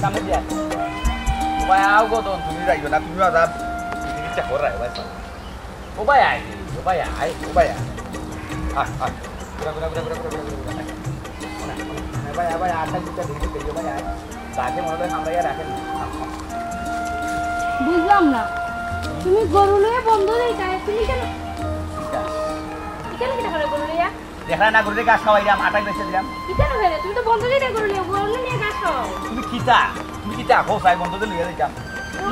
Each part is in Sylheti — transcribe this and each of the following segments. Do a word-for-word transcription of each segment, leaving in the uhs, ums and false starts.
সামনে দিয়া। ও ভাই, আও গো, তখন তুমি যাইও না, তুমিও আজাব। তুমি চেক করে রাখো, ভাই। ও ভাই, আয়, ও ভাই, আয়, ও ভাই, আয়। আয়, আয়। ঘুরা, ঘুরা, ঘুরা, ঘুরা, ঘুরা, ঘুরা, ঘুরা। না, না, না, ভাই, ভাই, আটটা দুইটা ভেঙে ফেলি, ভাই, আয়। রাখে মনে হয় আমরা ইয়া রাখেন না। বুঝলাম না, তুমি গরু লইয়া বন্ধ যাইতায়, তুমি কেন? কিতা? কেন কিতা করে গরু লইয়া? দেখরা না, গরুরে ঘাস খাওয়াইলাম, আটাই বেচে দিলাম। কিতা না করে? তুমি তো বন্ধ যাইতায় গরু লইয়া, গরু লইয়া ঘাস খাওয়াও। তুমি কিতা? তুমি কিতা? কও চাই, বন্ধ তো লইয়া যাইতাম।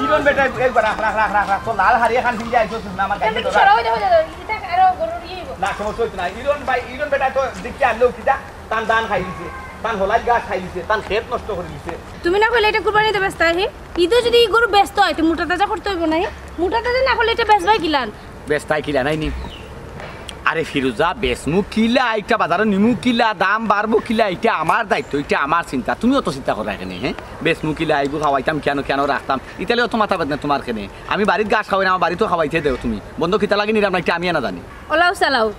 ইরন বেটা একবার রাখ, রাখ, রাখ, রাখ, রাখ। তো লাল হারিয়ে খান ফিরে আইছো না, আমার গাড়ি তুমি ধরা। সরাও, দেখো, দেখো, এটা আরো গরু নিয়ে আইবো। না, সমস্যা হইতো না। ইরন ভাই, ইরন বেটা তো দেখতে আনলেও কিতা? তান ধান খাই দিছে, তান হলাইল ঘাস খাই দিছে, তান খেত নষ্ট করে দিছে। তুমি না কইলে এটা কুরবানি দিতে ব্যস্ত আহি? ইদো যদি ই গরু ব্যস্ত হয়, তো মোটা তাজা করতে হইব না, হে? মোটা তাজা না করলে এটা বেচবায় কিলান? বেচতায় কিলা নাই নি? আরে ফিরুজা, বেচমু কিলা, এটা বাজারো নিমু কিলা, দাম বাড়বো কিলা, এটা আমার দায়িত্ব, এটা আমার চিন্তা। তুমি অত চিন্তা করো এখানে, হ্যাঁ? বেচমু কিলা, আইগু খাওয়াইতাম কেন, কেন রাখতাম? ইতালে অত মাথা বেদনা তোমার কেনে। আমি বাড়িত ঘাস খাওয়াই না, আমার বাড়িত খাওয়াইতে দেও তুমি। বন্ধ কিতা লাগি নিলাম না, এটা আমি না জানি। ওলাও চালাও।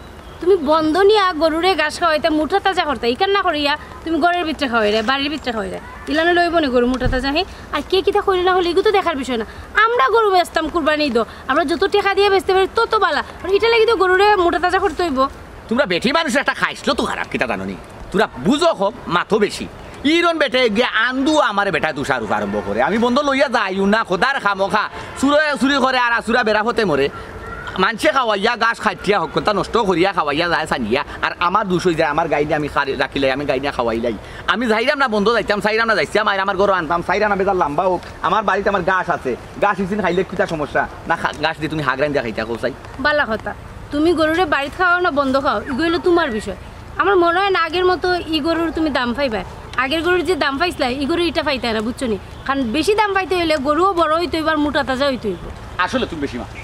তুমি বন্ধ নিয়া গরুরে ঘাস খাওয়াইতে মোটা তাজা করতে, ইখান না করিয়া তুমি ঘরের ভিতরে খাওয়াইরে, বাড়ির ভিতরে খাওয়াইরে। ইলানো লইব নি গরু মোটা তাজা, হে? আর কে কিতা করি না হলে, ইগু তো দেখার বিষয় না। আমরা গরু বেচতাম কুরবানি ইদো, আমরা যত টেকা দিয়া বেচতে পারি তত বালা। আর ইটা লাগি তো গরুরে মোটা তাজা করতে হইব। তোমরা বেটি মানুষের একটা খাইছলো তো খারাপ, কিতা জানো নি? তোমরা বুঝো কম, মাতো বেশি। ইরন বেটায় গিয়া আন্দু আমারে বেটায় দোষারোপ আরম্ভ করে। আমি বন্ধ লইয়া যাইও না, খোদার খামোখা। চুরে চুরি করে আর আসুরা বেড়া ফতে মরে। মানষে খাওয়াইয়া ঘাস খাটিয়া হকলতা নষ্ট করিয়া খাওয়াইয়া যায় সানিয়া। আর আমার দোষ অই যায়, আমার গাই নিয়া আমি খারি-, রাখিলাই, আমি গাই নিয়া খাওয়াইলাই। আমি যাইরাম না বন্ধ যাইতাম, চাইরাম না যাইতাম, আর আমার ঘরো আনতাম, চাইরাম না বেজার লাম্বা হোক। আমার বাড়িত আমার ঘাস আছে, ঘাস ইছিন খাইলে কিতা সমস্যা? না খা-, ঘাস দি তুমি হাগরাইন দিয়া খাইতা কও চাই? বালা কথা। তুমি গরুরে বাড়িত খাওয়াও না বন্ধ খাও, ইগু অইলো তুমার বিষয়। আমার মনে হয় না আগের মতো ই গরুর তুমি দাম পাইবায়। আগের গরুর যে দাম পাইছলায়, ই গরুর ইটা পাইতায় না, বুঝছো নি? কারণ বেশি দাম পাইতে অইলে গরুও বড় অইতে অইব আর মোটা তাজা অইতে অইব। আসলে তুমি বেশি মাতো।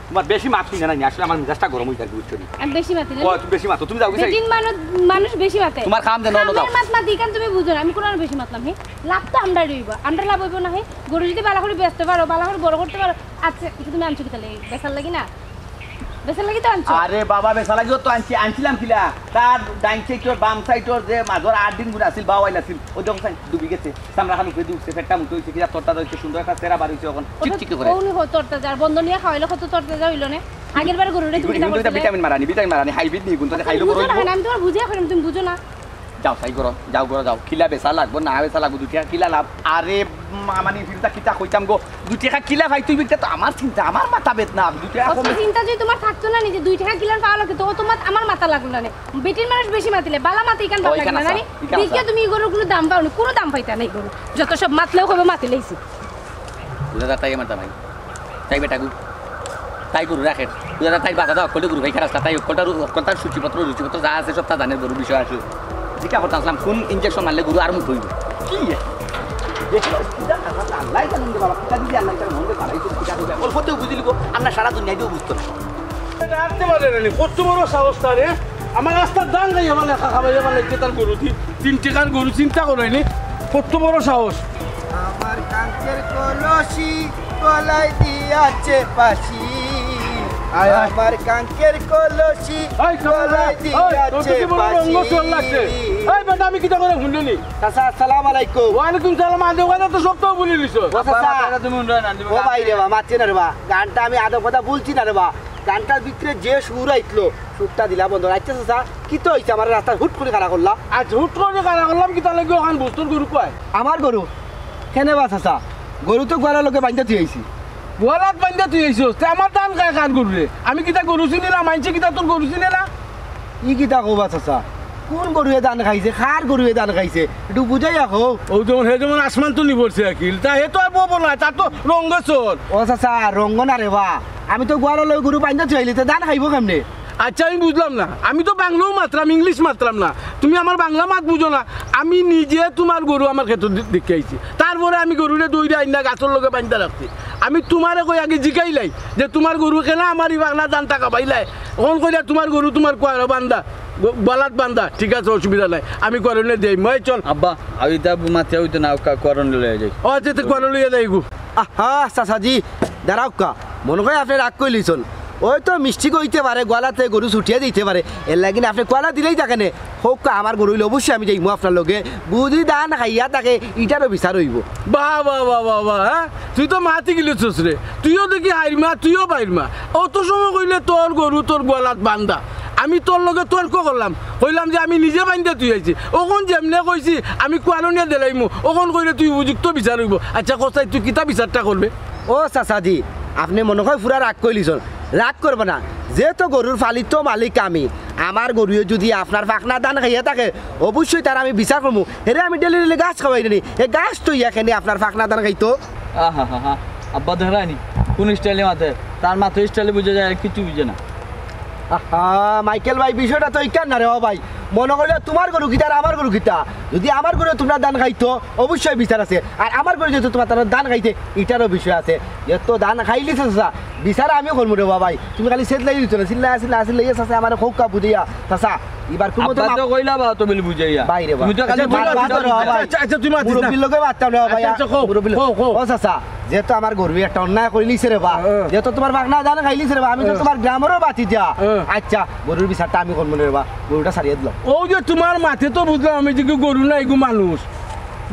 তুমার বেশি মাত হুনি না নি, আসলে আমার মেজাজটা গরম অইযার, বুঝছো নি? আমি বেশি মাতি না? ও, তুমি বেশি মাতো, তুমি যাও, গেছে। বেটিন মানুষ, মানুষ বেশি মাতে। তুমার কাম দেন, অন্য যাও। আমার মাত মাতি, ইখান তুমি বুঝো না, আমি কুনো বেশি মাতলাম, হে? লাভ তো আমরারই অইব, আমরার লাভ অইব না, হে? গরু যদি বালা করি বেচতে পারো, বালা করি বড় করতে পারো, আচ্ছা, ইটা তুমি আনছো কিতার লাগি? বেচার লাগি না? বেচার লাগি তো আনছো। আরে বাবা, বেচার লাগিও তো আনছি, আনছিলাম কিলা? তার ডাইন সাইডর, বাম সাইডর যে মাজর আট দিন গুণ আছিল, বাওয়াইল আছিল, ও দেখো সাইন ডুবি গেছে, চামড়া খান উপরে দি উঠছে, পেটটা মুটা অইছে, কিতা তরতাজা অইছে, সুন্দর একটা চেরা বার অইছে, অখন চিকচিকি করে। ও নি হো তরতাজা, আর বন্ধ নিয়া খাওয়াইলে কত তরতাজা অইলো নে? আগের বার গরুরে তুমি ইগুন কিতা তো করছিলে? ভিটামিন মারানি, ভিটামিন মারানি, হাইব্রিড নি ইগুন তো, খাইলো বড় বুঝো না অইবো। কেন? আমি তোমার বুঝিয়া কইলাম, তুমি বুঝো না। যাও, চাই করো, যাও করো, যাও। কিলা বেচা লাগবো, না বেচা লাগবো, দুই টেকা কিলা লাভ? আরে, মা-, মানে, ফিরতা কিতা কইতাম গো, দুই টেকা কিলা ভাই, তুই বিকটা তো আমার চিন্তা, আমার মাথা বেদনা, দুই টেকা অত কমে। চিন্তা যদি তোমার থাকতো না, নিজে দুই টেকা কিলান পাওয়া লাগে, তো তোমার, আমার মাথা লাগলো না নে। বেটির মানুষ বেশি মাতিলে, বালা মাতে ইখান ও, ভালো লাগে ইখান না, আছে, জানি? ইখান আছে। দেখিয়া তুমি এই গরুর কোনো দাম পাও না, কোনো দাম পাইতা না এই গরু। যত সব মাতলেও কইবো মাতিলাইছি। বুঝা যায়, তাই আমার জামাই। তাই বেটা গু। তাই গরু রাখে। বুঝা যায়, তাই বাধা দাও, অকলটা গরু ভাই খারাপ, তাই অকলটা রু-, অকলটার সূচিপত্র, রুচিপত্র যা আছে, সব তা জানে, গরু বিষয় আছে। জিকা করতে আসলাম, কোন ইঞ্জেকশন মারলে গরু আর মুখ হইবে? কি? দেখো, কিতা আল্লাহ, আল্লাহ জানেন রে বাবা, কিতা দিদি আল্লাহ তাআলা মনে বাড়াই তো কিতা দিবে। অল্পতেও বুঝিলি গো, আমরা সারা দুনিয়াতেও বুঝতো না। এটা আনতে পারে না নি, কত বড় সাহস তার, এ? আমার রাস্তার ধান খাইয়া মানে খা-, খাবাইয়া মানে ইজ্জত তার গরু দি, তিন টেকার গরু চিন্তা করায়নি, কত বড় সাহস। আমার কাঙ্কের কলসি গলায় দিয়াছে ফাঁসি। আয়, আয়। আমার কাঙ্কের কলসি এই, কামাল, গলায় এই, তোর তো দিয়াছে কি বড় ফাঁসি। রঙ্গ চল লাগছে? এই বেটা, আমি কিতা করে হুনলি? চাচা, আসসালামু আলাইকুম। ওয়ালাইকুম সালাম, আন্দে ওখানে তো সব তো বলে দিছো। ও চাচা। বাবা, তুমি হুনো না, তুমি ও ভাই রে বা, মাতছি না রে বা। গানটা আমি আদব কথা বলছি না রে বা। গানটার ভিতরে যে সুর আইতলো, সুরটা দিলা বন্ধ। আচ্ছা চাচা, কিতা অইছে? আমার রাস্তায় হুট করে খাড়া করলা। আজ হুট করে খাড়া করলাম, কিতা লাগি ওখান বুঝতোর গরু কয়? আমার গরু? কেনে বা চাচা? গরু তো গোয়ালার লগে বাইন্ধা থুই আইছি। গোয়ালাত বাইন্ধা থুই আইছস? তে আমার ধান খায় কার গরু রে? আমি কিতা গরু চিনি না? মানষে কিতা তোর গরু চিনে না? ই কিতা কও বা চাচা? কোন গরুয়ে ধান খাইছে? কার গরুয়ে ধান খাইছে? একটু বুঝাইয়া কও। ও যেমন, হে যেমন আসমান তো নিবরছে আকিল। তা হে তো আর বউ বলা, তার তো রঙ্গ চল। ও চাচা, রঙ্গ না রে বা। আমি তো গোয়ালার লগে গরু বাইন্ধা থুই আইলি, তে ধান খাইবো কেমনে? আচ্ছা, আমি বুঝলাম না। আমি তো বাংলাও মাতরাম, ইংলিশ মাতরাম না। তুমি আমার বাংলা মাত বুঝো না। আমি নিজে তোমার গরু আমার খেতো দি-, দেখে আইছি। তারপরে আমি গরুরে দৌড়ে আইনা গাছর লগে বাইন্ধা রাখছি। আমি তোমারে কই আগে জিকাইলাই যে তোমার গরু কেনে আমার ই বাংলা ধান টাকা পাইলাই। অখন কইলা তোমার গরু তোমার কোয়ারো বান্ধা, গ-, গলাত বান্ধা। ঠিক আছে, অসুবিধা নাই। আমি কোয়ারো নিয়া দেই। মই চল। আব্বা, আমি ইতা মাতিয়া অইতো না, কা-, কোয়ারো লইয়া যাই। ও আচ্ছা, তো কোয়ারো লইয়া যাই গো। আহা, চাচাজি, দাঁড়াউক্কা। মনে হয় আপনে রাগ করিলিছন। অইতো mistake অইতে পারে, গোয়ালাতে গরু ছুটিয়া দিতে পারে, এরলাগি আপনে কুয়ালা দিলেই থাকে নে। হউক্কা, আমার গরু অইলে অবশ্যই আমি যাইমু আপনার লগে। যুদি ধান খাইয়া থাকে, ইটারও বিচার অইবো। বাহ, বাহ, বাহ, বাহ, বাহ, হ্যাঁ? তুই তো মাতি গেলিছস রে। তুইও দেখি হাইরমা, তুইও বাইরমা। অত সময় কইলে তোর গরু তোর গোয়ালাত বান্ধা। আমি তোর লগে তর্ক করলাম, কইলাম যে আমি নিজে বান্ধিয়া থুই আইছি। অখন যেমনে কইছি আমি কুয়ালো নিয়া দিলাইমু, অখন কইলে তুই উপযুক্ত বিচার অইবো। আচ্ছা, কছাই তুই কিতা বিচারটা করবে? ও চাচাজি, আপনে মনো কয় পুরা রাগ করিলিছন। রাগ করবা না, যেহেতু গরুর পালিত মালিক আমি, আমার গরুয়ে যুদি আপনার ফাকনা ধান খাইয়া থাকে, অবশ্যই তার আমি বিচার করমু। হেরে আমি daily daily ঘাস খাওয়াই নি, হে ঘাস তো ইয়া কেনে আপনার ফাকনা ধান খাইতো। আহা হা হা, আব্বা দেখরায়নি কুন স্টাইলে মাতে, তার মাতো স্টাইলে বুঝা যায়, আর কিচ্ছু বুঝে না। আহা, মাইকেল ভাই, বিষয়টা তো ইখান না রে, ও ভাই, মনো করিও তুমার গরু কিতা আর আমার গরু কিতা। যুদি আমার গরু তুমরার ধান খাইতো, অবশ্যই বিচার আছে, আর আমার গরু যেহেতু তুমার তার ধান খাইতে, ইটারও বিষয় আছে। এত ধান খাইলিছে চাচা, বিচার আমি করমু রে বা ভাই। তুমি খালি সেদলাই দিত না, চিল্লা, চিল্লা, চিল্লা, ইয়ে চাচা, আমারে খোকা বুঝিয়া, চাচা, এবার কুন মতো আব্বা তো মাফ কইলা বা তুমি বুঝাইয়া। বাইরে বা। তুমি তো খালি আচ্ছা, বলো, বাদ আচ্ছা, দাও রে বা ভাই। আচ্ছা, আচ্ছা, তুমি মাতিস না। মুরব্বির লগে মাততাম রে বা ভাই, আচ্ছা, আচ্ছা, কও, মুরব্বির লগে। কও, কও। ও চাচা, যেহেতু আমার গরু একটা অন্যায় করিলিছে রে বা, হ্যাঁ। যেহেতু তুমার ফাকনা ধান খাইলিছে রে বা, আমি তো হ্যাঁ। তুমার গ্রামেরও বাতি যা। হ্যাঁ। আচ্ছা, গরুর বিচারটা আমি করমু রে বা, গরুটা ছাড়িয়া দিলাম। অউ যে তুমার মাতে তো বুঝলাম আমি যে কি গরু না, এগু মানুষ।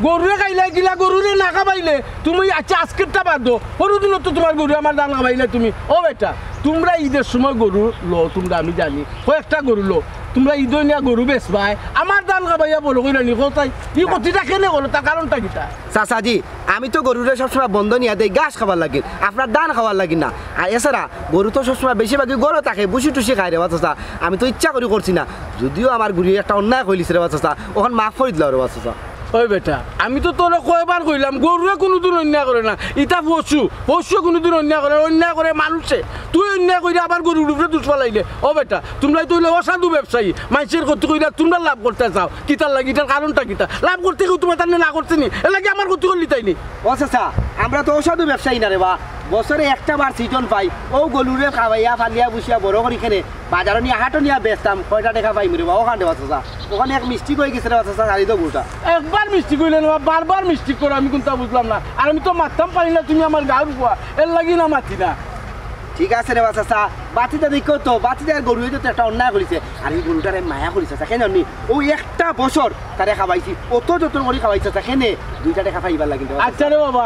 গরুরে খাইলাই গিলা, গরুরে না খাবাইলে তুমি, আচ্ছা, আজকেরটা বাদ দেও, হরুদিনও তো তুমার গরু আমার ধান খাবাইলে তুমি। ও বেটা, তুমরা ইদর সময় গরু লও, তুমরা আমি জানি, কয়েকটা গরু লও, তুমরা ইদো নিয়া গরু বেচবায়, আমার ধান খাবাইয়া বড় করিলাইরায়নি, কও চাই, ই না। ক্ষতিটা কেনে করো, তার কারণটা কিতা? চাচাজি, আমি তো গরুরে সবসময় বন্ধ নিয়া দেই ঘাস খাবার লাগি, আপনার ধান খাবার লাগি না। আর এছাড়া গরু তো সবসময় বেশিরভাগই ঘরো থাকে, ভুসি টুসি খায় রে বা চাচা, আমি তো ইচ্ছা করি করছি না। যুদিও আমার গরুয়ে একটা অন্যায় করিলিছে রে বা চাচা, অখন মাফ করি দিলাও রে বা চাচা। ওই বেটা, আমি তো তোরে কয়বার কইলাম, গরুয়ে কুনুদিন অন্যায় করে না, ইটা পশু, পশুয়ে কুনুদিন অন্যায় করে না, অন্যায় করে মানুষে। তুই অন্যায় করিয়া আবার গরুর উপরে দুষ ফালাইলে। ও বেটা, তুমরাই তো অইলে অসাধু ব্যবসায়ী, মাইনষের ক্ষতি করিয়া তুমরা লাভ করতায় চাও, কিতার লাগি? ইটার কারণটা কিতা? লাভ করতে কেউ তুমার তানে না করছে নি, এরলাগি আমার ক্ষতি করলিতায় নি। ও চাচা, আমরা তো অসাধু ব্যবসায়ী না রে বা, বছরে একটা বার season পাই, অউ গরুরে খাওয়াইয়া, ফালিয়া, ভুসিয়া বড় করি কেনে, বাজারো নিয়া, হাটো নিয়া বেচতাম, কয়টা টেকা পাইমু রে বা, অখান রে বা চাচা। অখান এক mistake অইগেছে রে বা চাচা, ছাড়ি দেও গরুটা। একবার mistake অইলে না, বারবার mistake করো, আমি কুনতা বুঝলাম না। আর আমি তো মাততাম পারি না, তুমি আমার গাউর ফুয়া, এরলাগি না মাতি না। ঠিক আছে রে বা চাচা, বাতিদা দেখো তো, বাতিদার গরুয়ে তো একটা অন্যায় করিছে, আর ই গরুটারে মায়া করিছে চাচা, কেনে নি? অউ একটা বছর তারে খাওয়াইছি, অত যত্ন করি খাওয়াইছি চাচা, কেনে দুইটা টেকা পাইবার লাগি রে বা চাচা। আচ্ছা রে বাবা,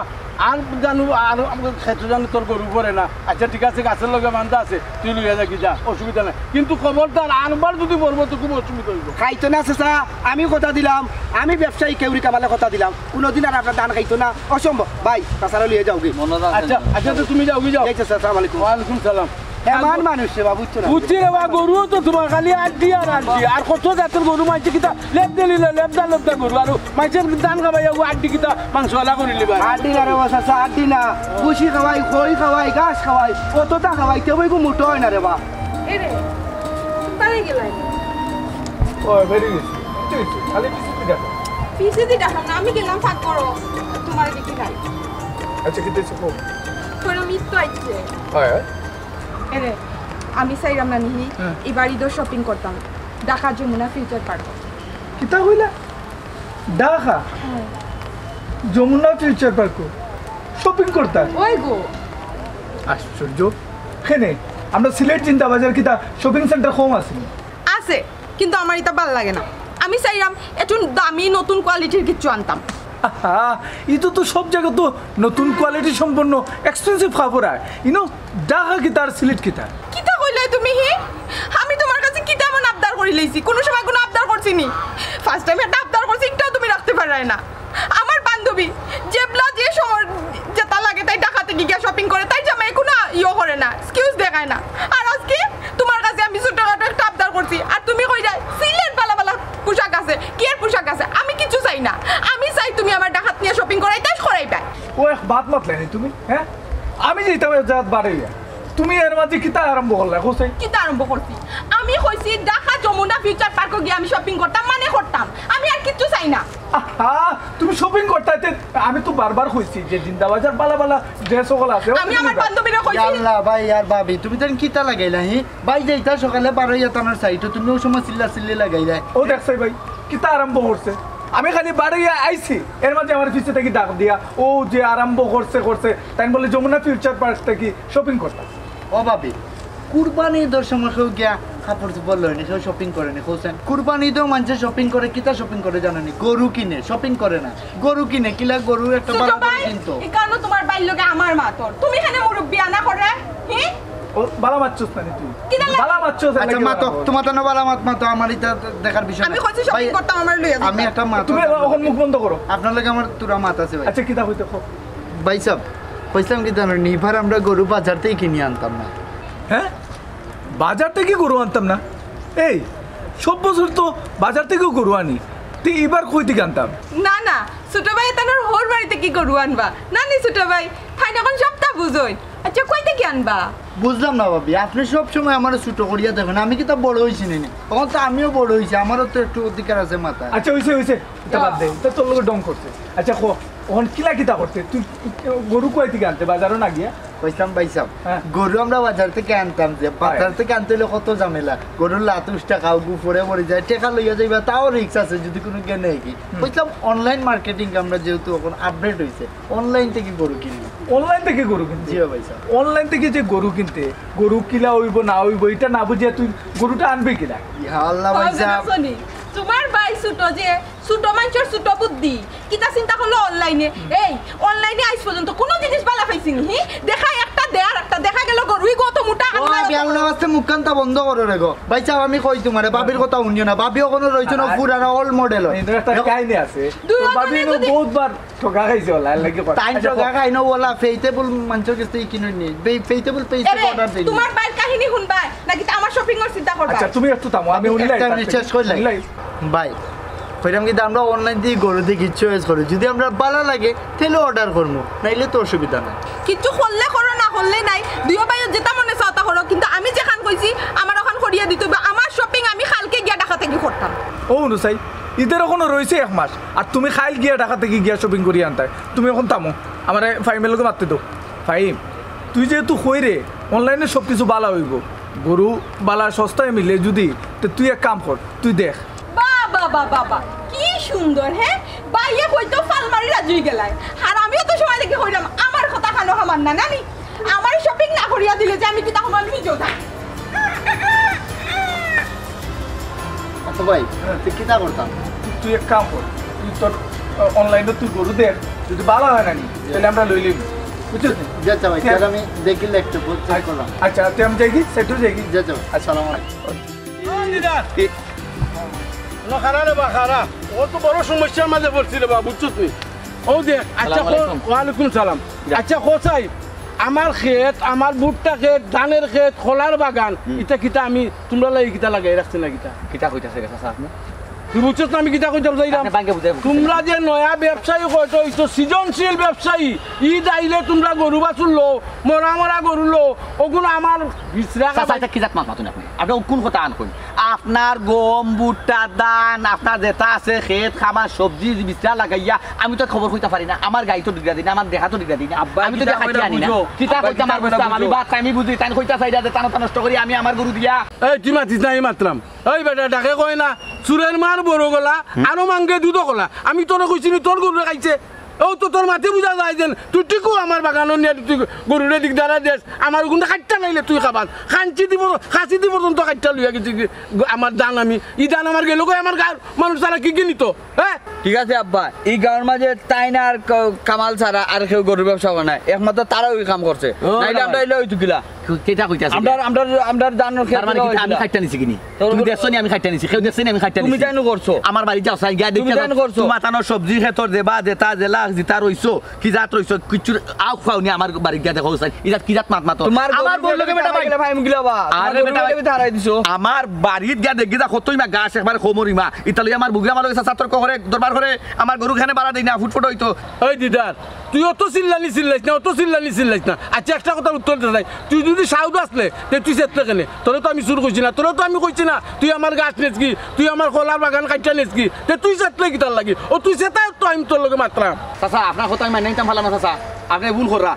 আর জানু, আর খেতো জানু তোর গরু পড়ে না। আচ্ছা, ঠিক আছে, গাছর লগে বান্ধা আছে, তুই লইয়া যাগি যা, অসুবিধা নাই। কিন্তু খবরদার আরবার যুদি পড়বো তো খুব অসুবিধা অইবো। খাইতো না চাচা, আমি কথা দিলাম, আমি ব্যবসায়ী কেউরি কামালে কথা দিলাম, কুনুদিন আর আপনার ধান খাইতো না, অসম্ভব। ভাই, চাচারে লইয়া যাওগি। মনে রাখেন। আচ্ছা, আচ্ছা, তো তুমি যাওগি, যাও। এই চাচা, আসসালামু আলাইকুম। ওয়ালাইকুম সালাম। হেমান মানুষ রে বাবু, বুঝছো না? বুঝছি রে বা, গরুও তো তুমার খালি আড্ডি আর আড্ডি। আর কত জাতর গরু মাইনষে কিতা লেপ দিলিলা, লেপদা লেপদা গরু। আর মাইনষে ধান খাবাইয়া অউ আড্ডি কিতা মাংসআলা করিলিবা। আড্ডি না রে বা চাচা, আড্ডি না। ভুসি খাওয়াই, খই খাওয়াই, ঘাস খাওয়াই, অততা খাওয়াই, তেউ এগু মোটা অয় না রে বা। এরে, বাড়ি গেলাই? ও, বেরিয়ে গেছি। কিতা অইছে? খালি পিছেদি দেখো। পিছেদি দেখো না, আমি গেলাম ফাঁক করো। তুমার দেখি নাই। আচ্ছা, কিতা অইছে কও? তোর মিত তো আইছে। হয়, হয়। এরে, আমি চাইরাম না নি, হ্যাঁ। ইবার ইদর shopping করতাম ঢাকা যমুনা ফিউচার পার্ক। কিতা কইলা? ঢাকা? হ্যাঁ। যমুনা ফিউচার পার্ক shopping করতা? ওই গো। আশ্চর্য। কেনে, আমরা সিলেট জিন্দাবাজার কিতা shopping center কম আছে নি? আছে, কিন্তু আমার ইতা ভালা লাগে না। আমি চাইরাম একটু দামি নতুন কোয়ালিটির কিচ্ছু আনতাম। আহা, ইতো তো সব জাগাত তো নতুন কোয়ালিটি সম্পন্ন expensive কাপড় আয়। ইনো ঢাকা কিতা আর সিলেট কিতা? কিতা কইলায় তুমি হি? আমি তুমার কাছে কিতা এমন আবদার করিলাইছি? কুনু সময় কুনু আবদার করছি নি? First time একটা আবদার করছি, ইটাও তুমি রাখতে পাররায় না। আমার বান্ধবী যেবলা যে সময় যেটা লাগে তাই ঢাকা থাকি গিয়া shopping করে, তাই জামাই কুনু ইয়ো করে না, excuse দেখায় না। আর আজকে তুমার কাছে আমি ছোটখাটো একটা আবদার করছি, আর তুমি কইরায় সিলেট ভালা ভালা পোশাক আছে, কিয়ের পোশাক আছে, আমি কিচ্ছু চাই না। আমি চাই তুমি আমার ঢাকাত নিয়া shopping করাইতায়, করাইবায়। ও এক বাত মাতলায় নি তুমি, হ্যাঁ? আমি যাইতাম এক জাগাত বারইয়া, তুমি এর মাঝে কিতা আরম্ভ করলায়, কও চাই? কিতা আরম্ভ করছি? আমি কইছি ঢাকা যমুনা ফিউচার পার্কো গিয়া আমি shopping করতাম, মানে করতাম, আমি আর কিচ্ছু চাই না। আহা, তুমি shopping করতায় তে, আমি তো বারবার কইছি যে জিন্দাবাজার ভালা ভালা dress অকল আছে। আমি আমার বান্ধবীরে কইছি। ইয়াল্লা ভাই আর ভাবি, তুমি তাইন কিতা লাগাইলা হি? ভাই যাইতা সকালে বারইয়া তানর সাইডো, তুমি অউ সময় চিল্লা চিল্লি লাগাইলায়। ও দেখছাই ভাই, কিতা আরম্ভ করছে? আমি খালি বারইয়া আইছি, এর মাঝে আমার পিছে থাকি ডাক দিয়া, ও যে আরম্ভ করছে, করছে, তাইন বলে যমুনা ফিউচার পার্ক থাকি shopping করতাম। ও ভাবি, কুরবানি ঈদর সময় কেউ গিয়া কাপড় চোপড় লয়নি, কেউ শপিং করেনি, কইছেন? কুরবানি ঈদেও মানষে শপিং করে, কিতা শপিং করে জানোনি? গরু কিনে, শপিং করে না। গরু কিনে, কিলা গরু একটা ছোট ভালা করে ভাই, কিনতো। এই কারণে তোমার ভাইর লগে আমার মাতর। তুমি এখানে মুরব্বি আনা করে, হি? ও, বালা মাতছস না নি তুই? কিতা লাগে? বালা মাতছস, আচ্ছা, মাতো, তোমার তো বালা মাত মাতো, আমার ইটা দেখার বিষয় না। আমি কইছি শপিং ভাই, করতাম, আমার লইয়া আমি দিতাম। একটা মাত তুমি আছে। এখন মুখ বন্ধ করো। আপনার লগে আমার তুরা মাত আছে ভাই। আচ্ছা, কিতা কইতে কও? ভাই সাহেব, কইছিলাম কি জানো নি, এবার আমরা গরু বাজার থেকে কিনে আনতাম না। হ্যাঁ? বাজার থেকে গরু আনতাম না? এই, সব বছর তো বাজার থেকেও গরু আনি, তে এবার কই থেকে আনতাম? না, না, ছোট ভাই তানোর হউর বাড়ি থেকে গরু আনবা। না নি ছোট ভাই, তাইন এখন সবটা বুঝইন। আচ্ছা, কই থেকে আনবা? বুঝলাম না ভাবি, আপনি সব সময় আমারে ছোট করিয়া দেখেন, আমি কিতা বড় হইছি নি? তখন তো আমিও বড় হইছি, আমারও তো একটু অধিকার আছে মাথায়। আচ্ছা, হইছে, হইছে, ইটা বাদ দে, ইটা তোর লগে ঢং করছে। আচ্ছা, কও, অখন কিলা কিতা করতে? তুই গরু কই থেকে আনতে, বাজারও না গিয়া? কইছিলাম ভাই সাহেব, হ্যাঁ। গরু আমরা বাজার থেকে আনতাম যে, বাজার থেকে আনতে হইলে কত ঝামেলা, গরুর লাত উষ্টা খাও, গু পড়ে মরি যায়, টেকা লইয়া যাইবা, তাও রিস্ক আছে যদি কোনো জ্ঞানে কি। হুম। কইছিলাম অনলাইন মার্কেটিং আমরা যেহেতু এখন আপডেট হইছে, অনলাইন থেকে গরু কিনবো। অনলাইন থেকে গরু কিনতে? জি ভাই সাহেব। অনলাইন থেকে যে গরু কিনতে, গরু কিলা হইব না হইব, এটা না বুঝিয়া তুই গরুটা আনবি কিনা? ইয়া আল্লাহ ভাই সাহেব। তোমার ভাই ছোট যে ছোট মানষর ছোট বুদ্ধি, কিতা চিন্তা করলো অনলাইনে? এই অনলাইনে আইজ পর্যন্ত কোনো জিনিস বালা পাইছি নি? হি? দেখা একটা দে আর একটা, দেখা গেল গরুই গত মোটা ও, আল্লাহ। বিয়াল্লা বাজতে মুখখানটা বন্ধ করো রে গো। ভাই সাহেব, আমি কই তোমারে, ভাবির কথা শুনিও না। ভাবি ওখানে রইছে না, আর পুরানা ওল্ড মডেল। এই তো একটা কাহিনী আছে। দুই তো ভাবি রকমের যদি বহুতবার ঠকা খাইছে ওলা, এর লাগি কথা। তাই আচ্ছা, ঠকা খাই না ওলা, ফেইতে বল মানষর কাছ থেকে কিনে নি। ফেইতে বল পেইছে এরে, অর্ডার দেই। তোমার ভাইর কাহিনী শুনবা নাকি তা আমার শপিং এর চিন্তা করবা? আচ্ছা, তুমি একটু থামো, আমি একটা উনি লাই, মিনিট শেষ করলাই। উনি লাই। ভাই, কইলাম কি, আমরা অনলাইন দিয়ে গরু দেখি, চয়েস করি, যদি আমরা ভালা লাগে, তাহলে অর্ডার করবো, নাইলে তো অসুবিধা নাই। কিচ্ছু করলে করো, না করলে নাই, দুইও ভাই যেটা মনে চায় ওটা করো, কিন্তু আমি যেখান কইছি, আমার ওখান করিয়া দিতে হবে। আমার শপিং আমি কালকে গিয়া ঢাকা থেকে করতাম। ও অনুসাই, ইতার এখনো রইছে এক মাস, আর তুমি কাইল গিয়া ঢাকা থেকে গিয়া শপিং করিয়া আনতায়। তুমি এখন থামো, আমারে ফাহিমের লগে মাততে দেও। ফাহিম, তুই যেহেতু কইরে, অনলাইনে সব কিছু বালা হইব, গরু বালা সস্তায় মিলে যদি, তো তুই এক কাম কর, তুই দেখ, বাহ, বাহ, বাহ, বাহ, বাহ, কি সুন্দর, হ্যাঁ? ভাইয়ে কইতো ফাল মারি রাজি হই গেলায়। আর আমিও তো সময় দেখি কইলাম, আমার কথা কানো হামার না, নানি? আমার শপিং না করিয়া দিলে যে আমি কিতা করবো, আমি নিজেও জানি। আচ্ছা ভাই, হ্যাঁ। তুই কিতা করতাম? তুই এক কাম কর, তুই তোর, আহ, অনলাইনে তুই গরু দেখ, যদি ভালা হয় না নি, তাহলে আমরা লই লিব, বুঝছিস নি? জি আচ্ছা ভাই, হ্যাঁ। তাহলে আমি দেখি একটু চেক করলাম। আচ্ছা, তুই আমি যাই কি? সেটু যাই কি? জি আচ্ছা ভাই, আচ্ছা। আসসালামু আলাইকুম। ও দিদা। কি? ও খারা রে বা, খারা। ও তো বড় সমস্যার মাঝে পড়ছিল বা, বুঝছস নি? ও দেখ, আচ্ছা, আসসালামু আলাইকুম। ওয়ালাইকুম সালাম। যা। আচ্ছা, কোথায়? আমার খেত, আমার ভুট্টা খেত, ধানের খেত, কলার বাগান, হুম। ইটা কিতা আমি তোমরা লাগি কিতা লাগাই রাখছি না কিতা? কিতা কইতাছে রে চাচা আপনি? তুই বুঝছস না আমি কিতা কইতাম চাইলাম? আপনি ভাঙ্গে বুঝাই বলতেছেন। তোমরা যে নয়া ব্যবসায়ী কয়টা হইছো, সৃজনশীল ব্যবসায়ী, ঈদ আইলে তোমরা গরু বাছুর লও, মরা মরা গরু লও, ওগুলো আমার বিচরা চাচা, খাবাই। এটা কি জাত মাত মাতুন আপনি? আপনি কোন কথা আন কইন? আপনার গম, ভুট্টা, ধান, আপনার যেটা আছে, খেত, খামার, সবজি, বিচরা লাগাইয়া, আমি তো খবর কইতা পারি না। আমার গাই তো ডিগরা দিই না, আমার দেখা তো ডিগরা দিই না। আব্বা, আমি তো কিতা দেখা কইরা আনি না। বুঝো। কিতা আব্বা, কইতাম কিতা আর কইরা বুঝতাম, আমি বুঝো। বাদ খাই, আমি বুঝি, তাই কইতা চাইরা যে তানো তানো নষ্ট করি আমি আমার গরু দিয়া। এই, তুই মাতিস না, আমি মাতলাম। এই বেটা, ডাকে কয় না, চুরের মার বড় গলা, হুম। আরো মাঙ্গে দুধ কলা। আমি তোরে কইছি নি, তোর গরুরে খাইছে। ও তো তোর মাতে বুঝা যায় যেন, তুই ঠিকও আমার বাগানো নিয়ে তুই গরুরে দিক দাঁড়া দেস, আমার ওগুনটা কাটটা নাইলে তুই খাবাস। খাঞ্চি দিব, খাসি দিব পর্যন্ত কাটটা লইয়া গেছি কি, গ-, আমার ধান আমি, ই ধান আমার গেল কই, আমার গাঁর মানুষ তারা কি কিনিত, হ্যাঁ? ঠিক আছে আব্বা, এই গাঁওর মাঝে তাই না আর ক-, কামাল ছাড়া আর কেউ গরুর ব্যবসা করে না, একমাত্র তারা ওই কাম করছে, ও, নাইলে ভাই। আমরা এলে ওই তুকিলা। কিতা কইতাছে? আমরা, আমরা, আমরা ধান খেতে তার মানে কি, আমি খাইটা নিছি কিনি? তোর তুমি গরু দেখছো নি আমি খাইটা নিছি? কেউ দেখছে নি আমি খাইটা তুমি নিছি? জানো করছো? আমার বাড়ি যাও, সাই গিয়া তুমি দেখো। জানো করছো? তোমার তানোর সবজি খেতর দেবা, যেটা জেলা, যেটা রইছো, কি জাত রইছো, কিচ্ছু আও খাও নি আমার বাড়ি গিয়া দেখো, সাই। ইজাত কি জাত মাত মাতো? তোমার আমার গরু বউর লগে বেটা ভাই। গেলে ভাই মুগিলা বা। আরে তোমার গরু বেটা ভাই। বেটা হারাই দিছো। আমার বাড়িত গিয়া দেখি যা কতই মা গাছ একবার কোমরি মা। ইতালি আমার বুগলা মালকে সাতর করে দরবার করে আমার গরু খানে বাড়া দেই না, ফুটফুট হইতো। এই দিদার, তুই অত চিল্লানি চিল্লাইস না, অত চিল্লানি চিল্লাইস না। আচ্ছা, একটা কথা উত্তর দে নাই। তুই যদি সাউদ আসলে, তে তুই চেতলে কেনে? তোরে তো আমি চুর কইছি না, তোরে তো আমি কইছি না, তুই আমার গাছ নেসগি, তুই আমার কলার বাগান কাটিয়া নেসগি, তে তুই চেতলে কিতার লাগি? ও তুই চেতায় তো আমি তোর লগে মাতরাম। চাচা, আপনার কথা আমি মানিয়া নিতাম পারলাম না, চাচা। আপনি ভুল কররা।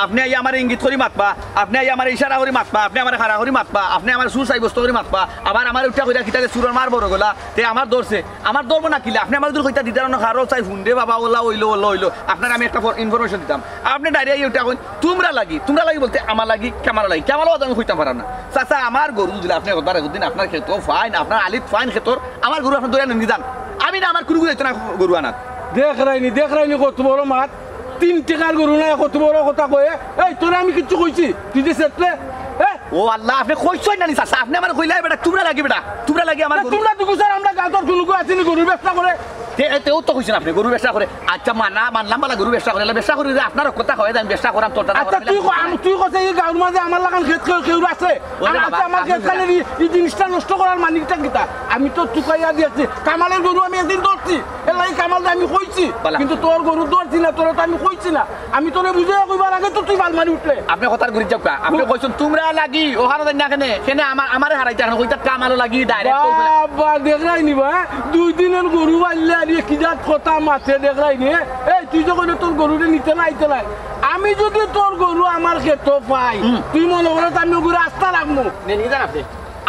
আপনে আইয়া আমারে ইঙ্গিত করি মাতবা, আপনে আইয়া আমারে ইশারা করি মাতবা, আপনে আমারে খাড়া করি মাতবা, আপনে আমারে চুর সাব্যস্ত করি মাতবা, আবার আমারে উঠা কইরা কিতা যে চুরর মার বড় গলা, তে আমার ধরছে, আমার ধরবো না কিলা? আপনে আমারে যদি কইতা দিদার অনো খাড়াও চাই হুন রে বাবা, ওলা অইলো, ওলা অইলো, আপনারে আমি একটা ফর-, information দিতাম। আপনে direct আইয়া উঠা কইন, তুমরা লাগি, তুমরা লাগি বলতে আমার লাগি, কামালর লাগি, কামালও আমি কইতাম পারাম না। চাচা, আমার গরু যদি আপনে একবার একদিন আপনার খেতো ফাইন, আপনার আলিত ফাইন খেতর, আমার গরু আপনে ধরে নিয়ে যান। আমি না, আমার কুরু যাইতো না গরু আনার। দেখরায়নি, দেখরায়নি কত বড় মাত, তিন টেকার গরু না, কত বড় কথা কয়ে। এই, তোরে আমি কিচ্ছু কইছি? তুই যে সেটলে, হ্যাঁ? ও আল্লাহ, আপনে কইছইন না নি চাচা? আপনে আমারে কইলা বেটা, তুমরা লাগি বেটা, তুমরা লাগি আমার গরু। তুমরা তো গুছার, আমরা গাতর কুনুগু আছিনি গরু ব্যবসা করে। তে, তেও তো কইছইন আপনে গরু ব্যবসা করে। আচ্ছা, মানা, মানলাম বালা গরু ব্যবসা করে, ব্যবসা করি যে আপনার কথা কয় যে আমি ব্যবসা করাম, তোরটা আচ্ছা, তুই ক-, আম-, তুই কইছে এই গাঁওর মাঝে আমার লাখান খেত কেউ, কেউ আছে? ওরে আর বাবা, আচ্ছা, আমার খেত খালি এই, এই জিনিসটা নষ্ট করার মানিকটা কিতা? আমি তো তুকাইয়া দিয়েছি, কামালের গরু আমি একদিন ধরছি, এর লাগি কামালরে আমি কইছি, বালা। কিন্তু তোর গরু ধরছি না, তোরে তো আমি কইছি না। আমি তোরে বুঝাইয়া কইবার আগে তো তুই বাল মারি উঠলে। আপনে কথার গুড়ি যাউক্কা। আপনে কইছইন তুমরা লাগি, ওখানে যাই না কেনে? কেনে আমার, আমারে হারাইতা কেনে? কইতা কামালর লাগি direct তো বলে। বাবা, দেখরায়নি বা, দুই দিনের গরু বানলে আর কি জাত কথা মাতে দেখরায়নি। এই, তুই যে কইলে তোর গরুরে নিতে না, আইতে নাই। আমি যদি তোর গরু আমার খেতো পাই, হুম। তুই মনে করো তো আমি ওগুলো আস্তা রাখবো। নে, নিয়ে যান আপনে।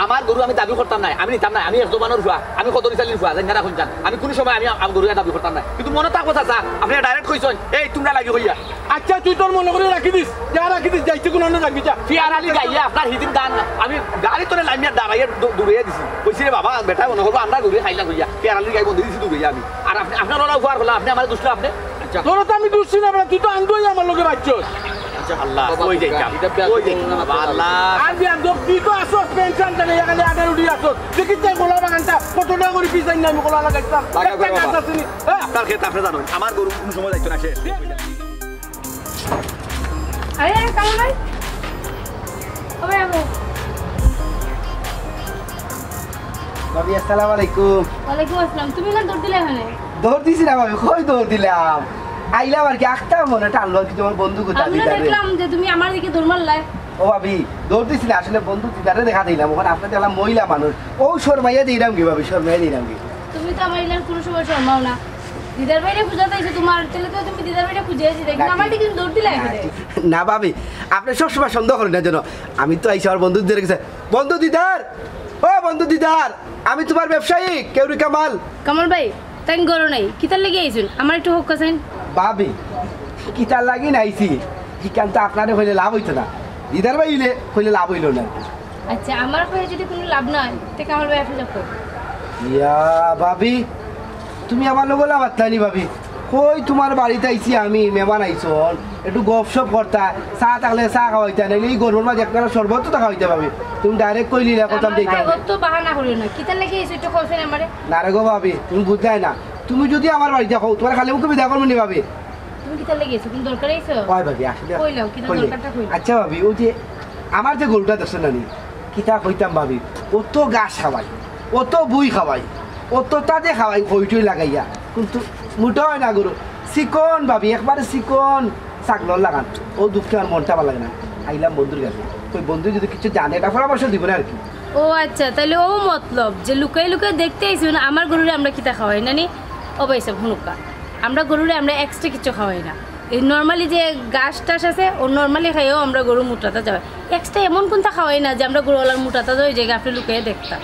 আমার গরু আমি দাবি করতাম নায়, আমি নিতাম নায়, আমি এক জমানোর ফুয়া, আমি কত নিচালির ফুয়া, জানি না রাখুন যান। আমি কোনো সময় আমি আম-, গরু দাবি করতাম নায়। কিন্তু মনো থাকবো চাচা, আপনে direct কইছইন, এই তুমরা লাগি কইয়া। আচ্ছা, তুই তোর মনো করি রাখি দিস, যা রাখি দিস, যাইতে কোনো অন্য যাবি, যা। পিয়ার আলী গাইয়া আপনার হিদিন দান, আমি গাড়ি তোরে লামিয়া দাঁড়াইয়া দৌ-, দৌড়াইয়া দিছি। কইছি, "রে বাবা, বেটা মনো করবো আমরা গরু খাইলাম" কইয়া। পিয়ার আলী গাই বন্ধ দিছি দৌড়াইয়া আমি। আর আপনে, আপনার ওরা উপহার করলাম, আপনে আমার দুষলে আপনে। আচ্ছা। তোরা তো আমি দুষছি না, বেটা, তুই তো আন্দোই আমার লগে বাচ্চস। আচ্ছা, আল্লাহ, বাবা, কই যাইতাম? এটা বেয়াদব কই যাইতাম, বাবা, আল্লাহ। আর বেয়াদব, তুই তো আসস পেনশন জানে, এখানে আডার উডি আসস। দেখি তাই কলা বাগানটা, কত টাকা করে পিছাই না আমি কলা লাগাইতাম। লাগা একটা করে গাছ বাবা। আছে নি? হ্যাঁ? আপনার খেত আপনে জানেন, আমার গরু কোনো সময় যাইতো না, শেষ। আরে, আরে, কামাল ভাই। ও ভাই, আমো। ভাবি, আসসালামু আলাইকুম। ওয়ালাইকুম আসসালাম। তুমি না দৌড় দিলে এখানে? দৌড় দিছি না ভাবি, কই দৌড় দিলাম? আইলাম আর কি, আখতাম মনে টানলো আর কি, তোমার বন্ধু কোথা আমি না দিদারে। দেখলাম যে তুমি আমার দিকে দৌড় মারলায়। ও ভাবি, দৌড় দিছি না, আসলে বন্ধু দিদারে দেখা দিলাম, ওখানে আপনার দেখলাম মহিলা মানুষ, ও শর্মাইয়া দিলাম কি ভাবি, শর্মাইয়া দিলাম কি? তুমি তো আমার ইলান কোনো সময় শর্মাও না। দিদার ভাইরে খুঁজাতে আইছো তোমার, তাহলে তো তুমি দিদার ভাইরে খুঁজে আছি, দেখি না, আমার দিকে দৌড় দিলে না, এখানে। ঠিক-, না ভাবি, আপনি সবসময় সন্দেহ করেন না যেন। আমি তো আইছি আমার বন্ধু দিদার কাছে। বন্ধু দিদার, ও বন্ধু দিদার, আমি তোমার ব্যবসায়ী কেউরি কামাল। কামাল ভাই, তাই গরো নাই, কিতার লাগি আইছুন? আমার একটু হক আছেন। ভাবি, কিতার লাগি নাইছি? ইখান তো আপনারে কইলে লাভ হইতো না, দিদার ভাই হইলে কইলে লাভ হইলো না। আচ্ছা, আমার কইয়া যদি কোনো লাভ না হয়, তে কামাল ভাই আপনি যাও। ইয়া ভাবি, তুমি আমার লগে লাভ আটলানি ভাবি। কই তোমার বাড়িত আইছি আমি, মেহমান আইছন, একটু গপশপ করতা, চা থাকলে চা খাওয়াইতা, নাইলে এই গরমর মাঝে একটা শরবত তো খাওয়াইতা ভাবি। তুমি direct কইলি না, কথা আমার যাইতাম। ভাই, অত বাহানা করিও না। কিতার লাগি এই সুইটটা কইছেন আমারে? না রে গো ভাবি, তুমি বুঝলাই না। তুমি যদি আমার বাড়িত যাও, তোমার খালি মুখে বিদায় করবো নি ভাবি। তুমি কিতার লাগি আইছো? কোন দরকারে আইছো? কই ভাবি, আসলে কইলাও, কিতা কইলে। দরকারটা কইলাও। আচ্ছা ভাবি, ওই যে আমার যে গরুটা দেখছো না নি, কিতা কইতাম ভাবি, অত ঘাস খাওয়াই, অত বুই খাওয়াই, অত তাতে খাওয়াই, খই টই লাগাইয়া, কিন্তু মোটা হয় না গরু, চিকন ভাবি, একবারে চিকন ছাগলর লাখান। ও দুঃখে আমার মনটা ভালা লাগে না। আইলাম বন্ধুর কাছে, ওই বন্ধু যদি কিছু জানে, এটা পরামর্শ দিব না আর কি। ও আচ্ছা, তাইলে ও মতলব যে লুকাই লুকাই দেখতে আইছুন আমার গরুরে আমরা কিতা খাওয়াই না নি? ও ভাই সাহেব, হুনুক্কা, আমরা গরুরে আমরা extra কিছু খাওয়াই না। এই normally যে ঘাস টাস আছে, ও normally খাইয়াও আমরা গরু মোটাতা যায়। Extra এমন কোনটা খাওয়াই না যে আমরা গরু ওলার মোটাতা যায়, ওই জায়গায় আপনি লুকাইয়া দেখতা।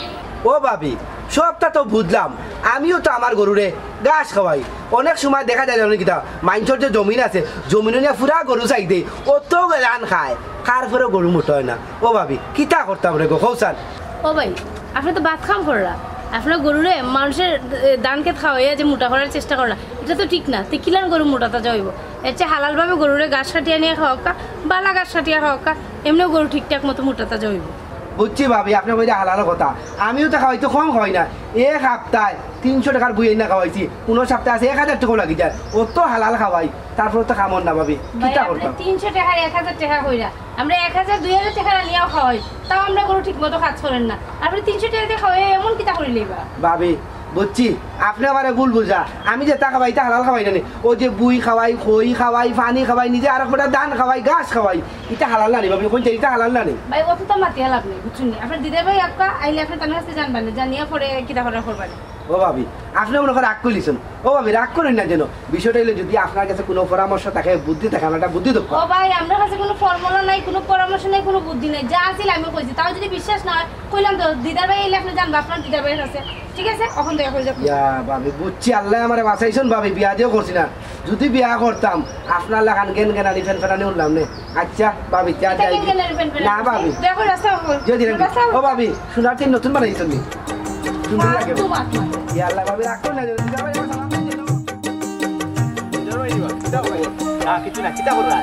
ও ভাবি, সবটা তো বুঝলাম, আমিও তো আমার গরুরে ঘাস খাওয়াই। অনেক সময় দেখা যায় জানো কিতা, মাইনষর যে জমিন আছে, জমিন নিয়া পুরা গরু চাই দেই, অত ধান খায়, তারপরে গরু মোটা হয় না। ও ভাবি, কিতা করতাম রে গো, কও চান? ও ভাই, আপনি তো বাদ কাম কররা। আপনার গরুরে মানুষের, এ, ধান খেত খাওয়াইয়া যে মোটা করার চেষ্টা কররা, এটা তো ঠিক না। তে কিলান গরু মোটাতা যাইব? এর চেয়ে হালালভাবে গরুরে ঘাস কাটিয়া নিয়া খাওয়াক্কা, বালা ঘাস কাটিয়া খাওয়াক্কা, এমনিও গরু ঠিকঠাক মতো মোটাতা যাইব। বুঝছি ভাবি, আপনি কইতে হালাল কথা। আমিও তো খাওয়াই তো কম খাওয়াই না। এক হাপ্তায় তিনশো টেকার বুই আইনা খাওয়াইছি। কোনো সপ্তাহে আছে এক হাজার টেকাও লাগি যায়। অত হালাল খাওয়াই, তারপরে তো কামর না ভাবি। ভাই, কিতা আপনি করতাম? তিনশো টেকার এক হাজার টেকা কইরা। আমরা এক হাজার, দুই হাজার টেকা আনিয়াও খাওয়াই, তাও আমরা গরু ঠিক মতো কাজ করেন না। আপনি তিনশো টেকা দিয়া খাওয়াই এমন কিতা করি লইবা? ভাবি, বুঝছি, আপনি আমারে ভুল বুঝা। আমি যেটা খাওয়াই, ইটা হালাল খাওয়াই না নি। ও যে বুই খাওয়াই, খই খাওয়াই, পানি খাওয়াই, নিজে আরক বেটা ধান খাওয়াই, ঘাস খাওয়াই, ইটা হালাল না নি ভাবি? কোনটা ইটা হালাল না নি? ভাই, অত তো মাতিয়া লাভ নেই, বুঝছেন নি? আপনার দিদার ভাই আক্কা আইলে আপনি তার কাছে জানবেন না, জানিয়া পরে কিতা করার করবেন। ও ভাবি, আপনে মনে কয় রাগ করিলিছইন। ও ভাবি, রাগ করইন না যেন। বিষয়টা অইলো, যদি আপনার কাছে কুনু পরামর্শ থাকে, বুদ্ধি থাকে, আমারে একটা বুদ্ধি দেউক্কা। ও ভাই, আমরার কাছে কুনু ফর্মুলা নাই, কুনু পরামর্শ নাই, কুনু বুদ্ধি নাই। যা আছিল আমি কইছি, তাও যদি বিশ্বাস না অয়, কইলাম তো, দিদার ভাই আইলে আপনে জানবা আপনার দিদার ভাইর কাছে। ঠিক আছে, অখন দেখা করি যাউক। ইয়া ভাবি, বুঝছি, আল্লায় আমারে বাঁচাইছইন ভাবি, বিয়া দিও করছি না। যদি বিয়া করতাম, আপনার লাখান গেন গেনানি ফেন ফেনানি উঠলাম নে। আচ্ছা ভাবি, যা যাই। না ভাবি। দেখো রাস্তা অখন। জি, জি, রাস্তা অখন। ও ভাবি, সোনার চেইন নতুন বানাইছইন নি? সুন্দর লাগে। ইয়া আল্লাহ ভাবি, রাগ করইন না, দিদার ভাই আমার সালাম দিয়ে দিও। দিদার ভাই, দিবা, কিতা ভাই? না, কিছু না, কিতা কররা?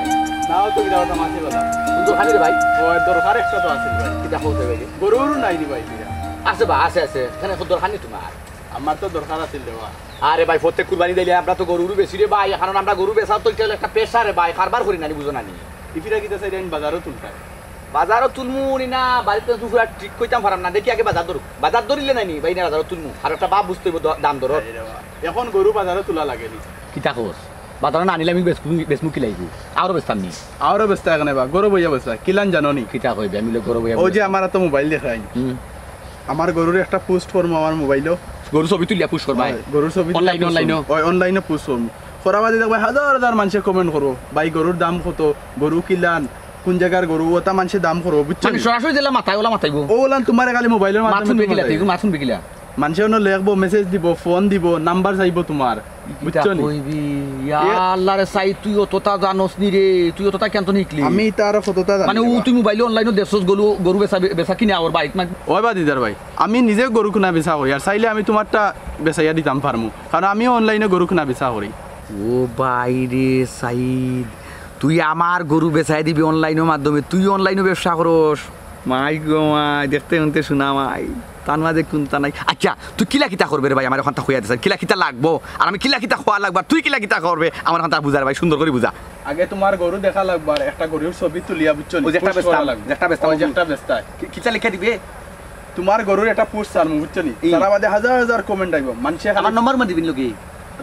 না, ও তো কিতা করতাম, আছে কথা। কোন দরকার রে ভাই? ও, দরকার একটা তো আছে ভাই। কিতা করতে ভাই? গরু গরু নাই রে ভাই, কিতা? আছে বা, আছে, আছে। এখানে এখন দরকার নি তুমার। আমার তো দরকার আছিল রে বা। আরে ভাই, প্রত্যেক কুরবানি দিলে আমরা তো গরু গরু বেচি রে ভাই, কারণ আমরা গরু বেচা তো ইটা একটা পেশা রে ভাই, কারবার করি না নি, বুঝো না নি? ইফিরা কিতা চাইরা আইন বাজারো তুলতায়? বাজারো তুলমু নি না, বাড়িত তো পুরা ঠিক কইতাম পারাম না, দেখি আগে বাজার ধরুক, বাজার ধরিলে নায় নি ভাই, না বাজারো তুলমু, আর একটা ভাব বুঝতে অইবো দ-, দাম দরর। আরে রে বা, এখন গরু বাজারো তুলা লাগে নি। কিতা কস? বাজারো না আনিলে আমি বেচমু, বেচমু কিলা ইগু? আরো বেচতাম নি। আরো বেচতা কেনে বা? গরু বইয়া বেচতা। কিলান জানো নি? কিতা কইবে? আমি অইলে গরু বইয়া অউ যে বেচতাম। আমার তো মোবাইল দেখাই। হুম। আমার গরুর একটা পোস্ট করমু আমার মোবাইলো। গরু ছবি তুলিয়া পোস্ট করবায়? অয়, গরুর ছবি তুলিয়া অনলাইনো, পোস্ট করমু। অনলাইনো? অয়, অনলাইনো পোস্ট করমু। করার বাদে দেখবায় হাজার হাজার মানষে কমেন্ট করবো, "ভাই, গরুর দাম কত? গরু কিলান? কুন জাগার গরু?" অতা মানষে দাম করবো, বুঝছো মানে নি? সরাসরি যেলা মাতায়, অলা মাতাইবো? অউ অলান তুমারে খালি মোবাইলর মাত মাধ্যমে হুনবে কিলা মাতাইবো। তুই? মাত হুনবে কিলা? মানষে অনো লেখবো, মেসেজ দিবো, ফোন দিবো, নাম্বার চাইবো তুমার। কিতা বুঝছো নি? কইবি? ইয়া এ- আল্লাহ রে সাইদ, তুই অততা জানোস নি রে, তুই অততা কেন তো নিকলি? আমি ইতা আরো কততা জানি মানে, রে ও বা। তুই মোবাইলো অনলাইনো দেখছস, গরু, গরু বেচা, বেচা কিনা ওর বাইক মানে। ওই বা দিদার ভাই, আমি নিজে গরু কিনা বেচা করি, আর চাইলে আমি তুমারটা বেচাইয়া দিতাম পারমু, কারণ আমিও অনলাইনো গরু কিনা বেচা করি। ও ভাই রে সাইদ, তুই আমার গরু বেচাই দিবি অনলাইনর মাধ্যমে, তুই অনলাইনো ব্যবসা করস? মাই গো মাই, দেখতে হুনতে হুনা মাই, তার মাঝে কুন্তা নাই। আচ্ছা, তুই কিলা কিতা করবে রে ভাই, আমারে অখানতা কইয়া দে, কিলা কিতা লাগবো, আর আমি কিলা কিতা কওয়া লাগবো, আর তুই কিলা কিতা করবে, আমারে অখানতা বুঝা রে ভাই, সুন্দর করি বুঝা। আগে তুমার গরু দেখা লাগবো, আর একটা গরুর ছবি তুলিয়া, বুঝছো নি? ওই যে একটা পোস্ট করা বেচতাম, লাগবো। যে একটা বেচতাম, ওই যে একটা বেচতায়। কি-, কিতা লেখা দিবে? তুমার গরুর একটা পোস্ট ছাড়মু, বুঝছো নি? ই। সারা বাদে হাজার হাজার কমেন্ট আইবো, মানষে খালি আমার নম্বর মা দিবিন লোকে।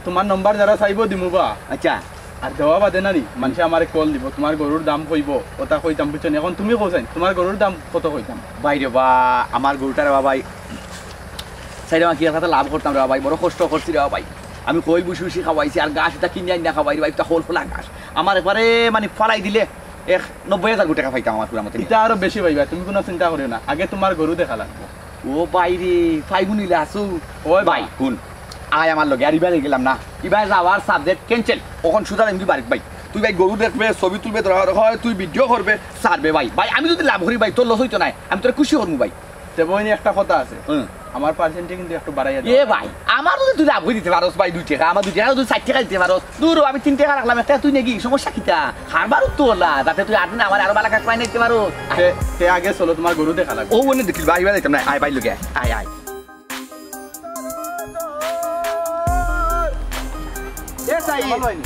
তুমার নম্বর যারা চাইবো দিমু বা। আচ্ছা। আর দেওয়া বাদে না নি, মানষে আমারে কল দিবো, তুমার গরুর দাম কইবো, অতা কইতাম, বুঝছো নি? অখন তুমি কও চাইন, তুমার গরুর দাম কত কইতাম? ভাই রে বা, আমার গরুটা রে বা ভাই, চাইরা কি একটা লাভ করতাম রে বা ভাই, বড় কষ্ট করছি রে বা ভাই। আমি খইল বুসি বুসি খাওয়াইছি, আর ঘাস ইতা কিনি আনিয়া খাওয়াই রে ভাই, ইতা খোল খোলা ঘাস। আমার একবারে মানে ফালাই দিলে এক নব্বই হাজার টেকা পাইতাম আমার পুরা মতে। ইতা আরো বেশি পাইবা, তুমি কুনু চিন্তা করিও না, আগে তুমার গরু দেখা লাগবো। ও ভাই রে, ফাইগুন ইলা আছো? ওই ভাই, ভাই। হুন, আয় আমার লগে, আর ইবায় গেলাম না, ইবায় যাওয়ার সাবজেক্ট ক্যান্সেল। অখন সুজা যাইমু বাড়িত ভাই। তুই ভাই গরু দেখবে, ছবি তুলবে, দরকার অয় তুই ভিডিও করবে, ছাড়বে ভাই। ভাই, আমি যদি লাভ করি ভাই, তোর লস অইতো নায়, আমি তোরে খুশি করমু ভাই। তে বইনি একটা কথা আছে, হুম। আমার পার্সেন্টে কিন্তু একটু বাড়াইয়া দেওয়া। এ ভাই, আমার যদি তুই লাভ করি দিতে পারস ভাই দুই টেকা, আমার দুই টেকা যদি চাইর টেকা দিতে পারস, দূর হ, আমি তিন টেকা রাখলাম, একটা তুই নেকি, সমস্যা কিতা? কারবার তো অলা, যাতে তুই আট দিন আমার আরো বালা কাজ পাই নিতে পারস। তে, তে আগে চলো, তুমার গরু দেখা লাগবো। ও, অনে দেখিল ভাই, ভাই, যাইতাম না, আয় ভাই লগে, আয়, আয়। এ সাইদ। ভালো হয়নি।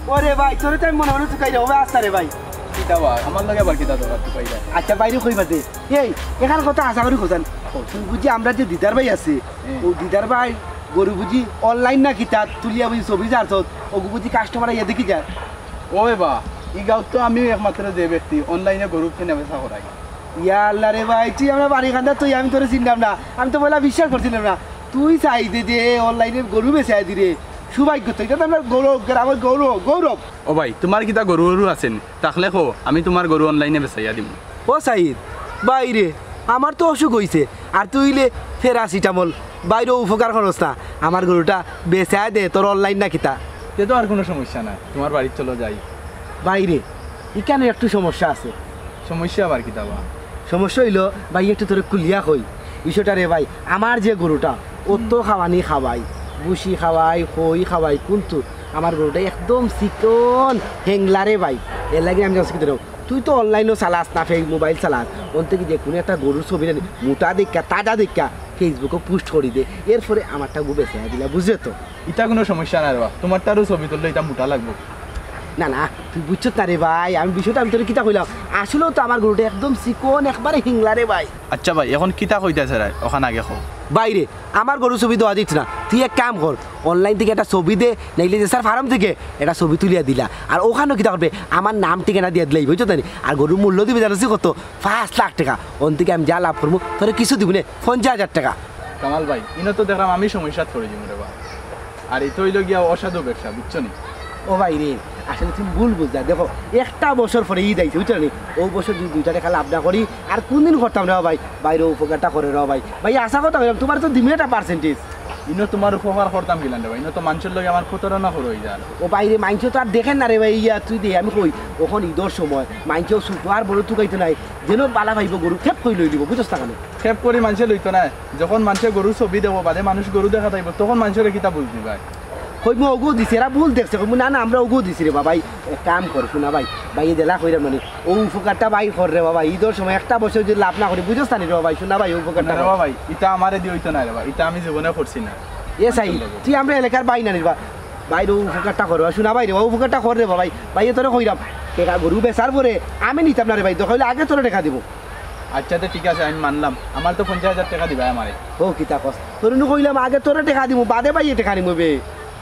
ওরে ভাই, তোরে তো আমি মনে মনে তুকাই রে, হবে আস্তা রে ভাই। কিতা বা, আমার লগে আবার কিতা দরকার তুকাই রে? আচ্ছা, বাইরে কইবা দে। এই, এখান কথা আশা করি খোঁজান। তুই বুঝি আমরা যে দিদার ভাই আছে, হুম। ও দিদার ভাই গরু বুঝি অনলাইন না কিতা তুলিয়া বুঝি ছবি ছাড়ছত, ওগু বুঝি কাস্টমার আইয়া দেখি যার। ওই বা, ই গাঁওত তো আমিও একমাত্র যে ব্যক্তি অনলাইনে গরু কিনা বেচা করাই। ইয়া আল্লাহ রে ভাই, তুই আমরা বাড়ি খান্দা তুই, আমি তোরে চিনলাম না, আমি তো পয়লা বিশ্বাস করছিলাম না। তুই চাইদে যে অনলাইনে গরু বেচাই দিরে, সৌভাগ্য তো, ইটা তো আমরা গৌরব, গ্রামের গৌরব, গৌরব। ও ভাই, তুমার কিতা গরু গরু আছে নি? থাকলে কও, আমি তুমার গরু অনলাইনে বেচাইয়া দিমু। ও সাইদ, বাইরে, আমার তো অসুখ অইছে, আর তুই অইলে প্যারাসিটামল, বাইরে উপকার করস না। আমার গরুটা বেচাই দে, তোর অনলাইন না কিতা? তে তো আর কুনু সমস্যা নাই, তুমার বাড়িত চলো যাই। বাইরে, ইখানো একটু সমস্যা আছে। সমস্যা আবার কিতা বা? সমস্যা অইলো, ভাই, একটু তোরে খুলিয়া কই বিষয়টা রে ভাই। আমার যে গরুটা, অত খাওয়ানি খাওয়াই, ভুসি খাওয়াই, খই খাওয়াই, কিন্তু আমার গরুটা একদম চিকন হেংলা রে ভাই। এর লাগি আমি জানছি কি ধরো, তুই তো অনলাইনও চালাস না, ফেস মোবাইল চালাস, অন থাকি যে কুনু একটা গরুর ছবি নি, মোটা দেখিয়া, তাজা দেখিয়া Facebook-ও পোস্ট করি দে, এরপরে আমারটা গু বেচাই দিলা, বুঝলে তো? ইটা কুনু সমস্যা না রে বা, তুমারটারও ছবি তুললে ইটা মোটা লাগবো। না, না, তুই বুঝছত না রে ভাই, আমি বিষয়টা আমি তোরে কিতা কইলাম, আসলেও তো আমার গরুটা একদম চিকন, একবারে হিংলা রে ভাই। আচ্ছা ভাই, এখন কিতা কইতায় চাইরায়, অখান আগে কও। বাইরে, আমার গরুর ছবি দেওয়া দিত না, তুই এক কাম কর, অনলাইন থাকি একটা ছবি দে, নাইলে যে স্যার ফার্ম থাকি একটা ছবি তুলিয়া দিলা, আর অখানো কিতা করবে, আমার নাম ঠিকানা দিয়া দিলাই, বুঝছত না নি? আর গরুর মূল্য দিবে জানোস কত? পাঁচ লাখ টেকা। অন থাকি আমি যা লাভ করমু, তোরে কিছু দিমু নে, পঞ্চাশ হাজার টেকা। কামাল ভাই, ইনো তো দেখরাম আমি সমস্যাত পড়ি যিমু রে বা। আর ইতা অইলো গিয়া অসাধু ব্যবসা, বুঝছো নি? ও ভাই রে, আসলে তুমি ভুল বুঝলা। দেখো, একটা বছর পরে ঈদ আইছে, বুঝছো নি? ও বছর যদি দুইটা টেকা লাভ না করি, আর কোন দিন করতাম রে ভাই? ভাই রে, উপকারটা করো রে ভাই। ভাই, আশা কথা কইলাম, তুমারে তো দিমু একটা পার্সেন্টেজ। ইনো তুমার উপকার করতাম কিলান রে বা, ইনো তো মানষর লগে আমার প্রতারণা করো অই যার। ও ভাই রে, মানষে তো আর দেখের না রে ভাই, ইয়া তুই দে, আমি কই, অখন ঈদর সময়, মানষে ছোট আর বড় তুকাইতো নায়, যেন বালা পাইবো গরু, খেপ করি লই লিবো, বুঝছস না কেনে? খেপ করি মানষে লইতো নায়, যখন মানষে গরুর ছবি দেখবো, বাদে মানুষ গরু দেখাত আইবো, তখন মানষরে কিতা বুঝ দিবায়? কইমু অগু দিছি, এরা ভুল দেখছে, কইমু না না, আমরা অগু দিছি রে বা ভাই। এক কাম কর, হুনা ভাই, ভাইয়ে দিলা কইরা মানে, ও উপকারটা ভাই কর রে বা ভাই, ঈদর সময় একটা বছর যদি লাভ না করি, বুঝছস না নি রে বা ভাই, হুনা ভাই, ও উপকারটা না রে কর। বা ভাই, ইতা আমারে দি অইতো নায় রে বা, ইতা আমি জীবনে করছি না। এ সাই, তুই আমরার এলাকার ভাই না নি রে বা, ভাই রে, ও উপকারটা কর রে বা, হুনা ভাই রে, ও উপকারটা কর রে বা ভাই, ভাইয়ে তোরে কইরাম, টেকা গরু বেচার পরে আমি নিতাম না রে ভাই, দরকার অইলে আগে তোরে টেকা দিমু। আচ্ছা, তে ঠিক আছে, আমি মানলাম, আমার তো পঞ্চাশ হাজার টেকা দিবায় আমারে। ও কিতা কস, তোরে নু কইলাম আগে তোরে টেকা দিমু, বাদে ভাইয়ে টেকা নিমু বে।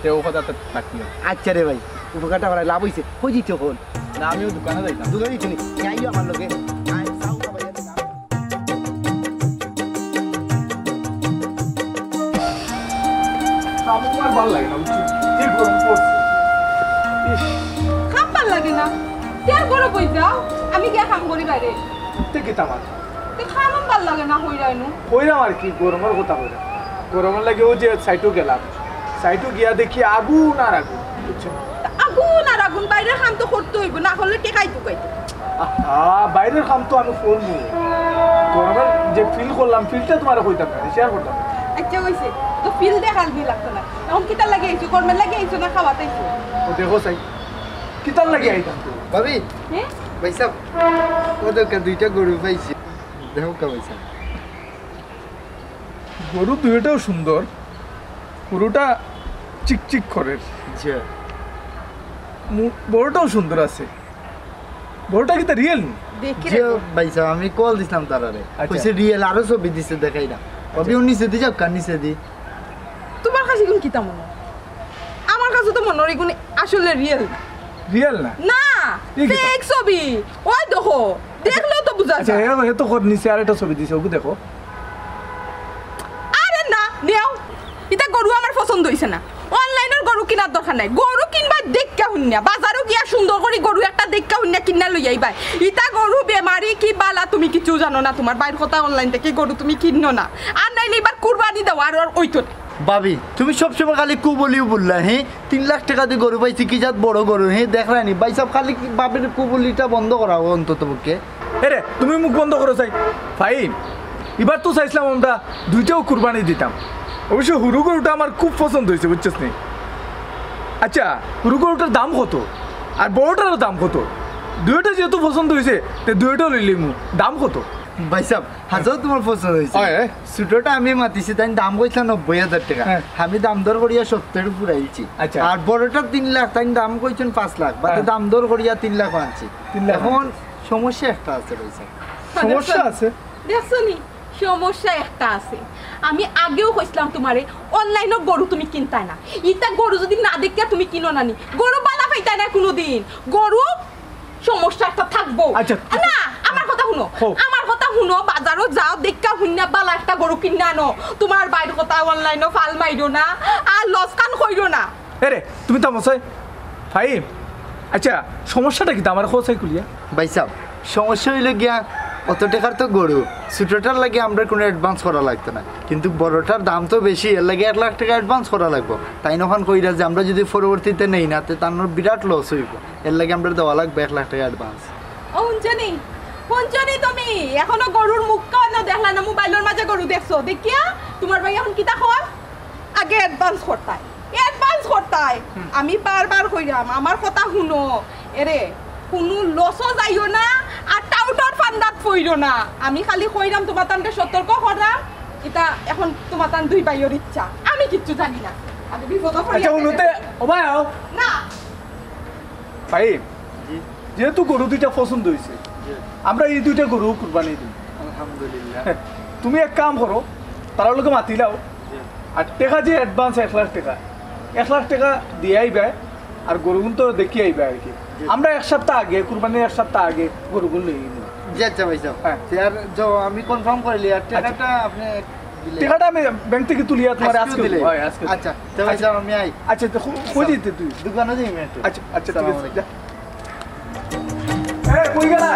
তে ও কথা তো রাখিও। আচ্ছা রে ভাই, উপকারটা করায় লাভ অইছে, কই যিতে অখন? না, আমিও দোকানে যাইতাম। দোকানে যিতে নি, আইও আমার লগে। আয়, যাও না ভাই, যাও। আমার ভালো লাগে না, বুঝছো? যে গরম পড়ছে। ইস। কাম ভালা লাগে না। তে আর ঘরো বই যাও, আমি গিয়া কাম করি বাইরে। তে কিতা মাত? তে কামও ভালা লাগে না, কইরায় নু। কইরাম আর কি, গরমর কথা কইরাম। গরমর লাগি অউ যে সাইটো গেলাম, সাইটো গিয়া দেখি আগুন আর আগুন, বুঝছো? তা আগুন আর আগুন, বাইরের কাম তো করতে অইবো, না করলে টেকাই তুকাইতো। আহা, বাইরের কাম তো আমি করমু। গরমর যে ফিল করলাম, ফিলটা তুমারে কইতাম না, শেয়ার করতাম না। আচ্ছা, অইছে, তো ফিল দেখানি লাগতো না। অখন কিতার লাগি আইছো? গরমর লাগি আইছো না খাওয়াত আইছো? ও দেখো চাই, কিতার লাগি আইতাম তো? ভাবি, হ্যাঁ? ভাইসাব, ও দেখো দুইটা গরু পাইছি, দেখো কা ভাইসাব। গরু দুইটাও সুন্দর, গরুটা চিকচিক করের, জি। মু- বড়টাও সুন্দর আছে। বড়টা কিতা রিয়েল নি? দেখি জি রে গো। ভাইসাব, আমি কল দিছলাম তারারে, আচ্ছা। কইছে রিয়েল, আরো ছবি দিছে, দেখাই না। ভাবি, উনি নিচে দি যাও, কার নিচে দি? তুমার কাছে ইগুন কিতা মনো? আমার কাছে তো মনো অর ইগুন আসলে রিয়েল না। রিয়েল না? না, এই কিতা? ফেক ছবি। ওই দেখো, দেখলেও তো বুঝা আচ্ছা, যায়। এ, এ তো কর নিচে আরেকটা ছবি দিছে, ওগু দেখো। আরে না, নেও। ইতা গরু আমার পছন্দ অইছে না। অনলাইনর গরু কিনার দরকার নাই। গরু কিনবায় দেইক্কা হুনিয়া, বাজারো গিয়া সুন্দর করি গরু একটা দেইক্কা হুনিয়া কিনিয়া লই আইবায়। ইতা গরু বেমারি কি বালা তুমি কিচ্ছু জানো না। তুমার ভাইর কথা, অনলাইন থাকি গরু তুমি কিনো না। আর নাইলে ইবার কুরবানি দেও, আর, আর অইতো না। ভাবি, তুমি সবসময় খালি কুবলিউ বললা, হ্যাঁ? তিন লাখ টেকা দি গরু পাইছি, কি জাত বড় গরু, হ্যাঁ? দেখরায় নি, ভাইসাব, খালি কি ভাবির কুবলিটা বন্ধ করা অন্তত পক্ষে। এরে, তুমি মুখ বন্ধ করো চাই। ফাহিম, ইবার তো চাইছলাম আমরা দুইটাও কুরবানি দিতাম। অবশ্য হুরু গরুটা আমার খুব পছন্দ অইছে, বুঝছস নি? আচ্ছা, হুরু গরুটার দাম কত? আর বড়টারও দাম কত? দুইটা যেহেতু পছন্দ অইছে, তে দুইটাও লইলিমু। দাম কত? ভাইসাব, হাজাও তুমার পছন্দ অইছে। হয়, হয়। ছোটটা আমি মাতিছি, তাইন দাম কইছলা নব্বই হাজার টেকা। হ্যাঁ। আমি দাম দর করিয়া সত্তর পুরাইছি। আচ্ছা। আর বড়টা তিন লাখ, তাইন দাম কইছইন পাঁচ লাখ, বাদে হ্যাঁ। দাম দর করিয়া তিন লাখ আনছি। তিন লাখ এখন আনছি। সমস্যা একটা আছে ভাইসাব। সমস্যা আছে? দেখছো নি? সমস্যা একটা আছে। আমি আগেও কইছলাম তুমারে, অনলাইনো গরু তুমি কিনতায় না। ইতা গরু যদি না দেইক্কা তুমি কিনো না নি, গরু বালা পাইতায় না কুনুদিন। গরু সমস্যা একটা থাকবো। আচ্ছা। না, আমার কথা হুনো। হোক। আমার কথা হুনো, বাজারো যাও, দেইক্কা হুনিয়া বালা একটা গরু কিনিয়া আনো। তুমার ভাইর কথা অনলাইনো ফাল মাইরো না, আর লসকান কইরো না। এরে, তুমি থামো চাই। ফাহিম, আচ্ছা, সমস্যাটা কিতা? আমারে কও চাই খুলিয়া। ভাইসাব, সমস্যা অইলো গিয়া, অত টেকার তো গরু, ছোটটার লাগি আমরার কুনু অ্যাডভান্স করা লাগতো না, কিন্তু বড়টার দাম তো বেশি, এরলাগি এক লাখ টেকা অ্যাডভান্স করা লাগবো। তাইন অখন কইরা যে আমরা যদি পরবর্তীতে নেই না, তে তান বিরাট লস অইবো, এরলাগি আমরার দেওয়া লাগবো এক লাখ টেকা অ্যাডভান্স। ও হুনছো নি? হুনছো নি তুমি? এখনো গরুর মুখ কানো দেখলা না, মোবাইলর মাঝে গরু দেখছো। দেখিয়া তুমার ভাই অখন কিতা কর? আগে অ্যাডভান্স করতায়, অ্যাডভান্স করতায়। আমি বারবার কইরাম, আমার কথা হুনো। এরে, কুনু লসো যাইও না, আর টাউটর ফান্দাত পইরো না। আমি খালি কইরাম, তুমাতানরে সতর্ক কররাম, ইতা অখন তুমাতান দুই ভাইর ইচ্ছা, আমি কিচ্ছু জানি না। আগে বিপদো পড়িয়া আচ্ছা, হুনো তে, ও ভাই, আও। না। ফাহিম, যেহেতু গরু দুইটা পছন্দ অইছে, আমরা ই দুইটা গরু কুরবানি দিমু। আলহামদুলিল্লাহ। তুমি এক কাম করো, তারার লগে মাতি লাও, আর টেকা যে অ্যাডভান্স এক লাখ টেকা, এক লাখ টেকা দিয়া আইবায়, আর গরুগুন তো দেখিয়া আইবায় আর কি। আমরা এক সপ্তাহ আগে, কুরবানির এক সপ্তাহ আগে গরুগুন লই আইমু। জি আচ্ছা ভাইসাব, হ্যাঁ। তে আর জ-, আমি কনফার্ম করিলি, আর টেকাটা আপনে টেকাটা আমি ব্যাংক থাকি তুলিয়া তুমারে আজকে আজকে দিলে। দিমু। হয়, আজকে। আচ্ছা, আচ্ছা, আমি আই। আচ্ছা, তো কই যাইতে তুই? দোকানো যাই একটু। আচ্ছা, আচ্ছা, ঠিক আছে। আসসালামু আলাইকুম। যা। এ, কই গেলা?